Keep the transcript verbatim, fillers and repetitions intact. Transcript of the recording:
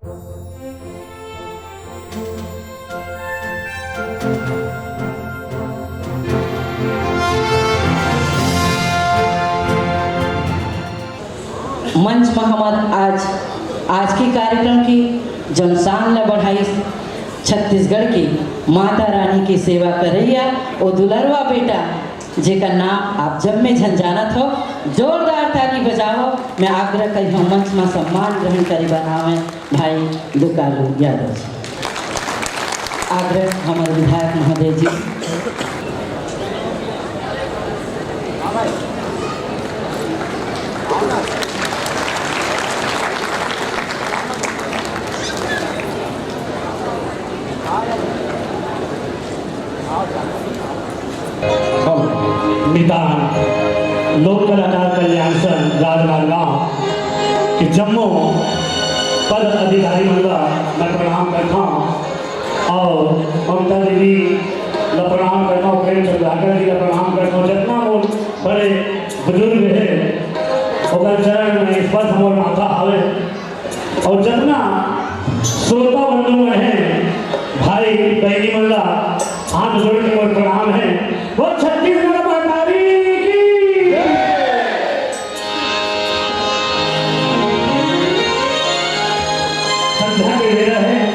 मंच म हमर आज, आज के कार्यक्रम के जौन शान ल बढ़ाइस, छत्तीसगढ़ के माता रानी के सेवा करइया ओ दुलरवा बेटा, जेकर नाम आप जम्मे झन जानत हो, जोरदार ताली बजाओ। मैं आग्रह करिहूँ मंच म सम्मान ग्रहण करे बर आवय भाई दुकालू यादव जी। आग्रह हमर विधायक महोदय जी। हम मितान लोक कलाकार कल्याण संघ राजनांदगांव के जम्मो पद अधिकारी मन ला मैं प्रणाम करथौं और ममता दीदी ला प्रणाम करथौं, प्रेम चंद्राकर जी ला प्रणाम करथौं, जतना मोर बड़े बुजुर्ग हे ओकर चरण में स्पर्श मोर माथा हवे। और जतना श्रोता बंधु मन हे, भाई बहिनी मन ला हाथ जोड़ के मोर प्रणाम हे। बोल छत्तीसगढ़ महतारी की। संध्या के बेरा हे।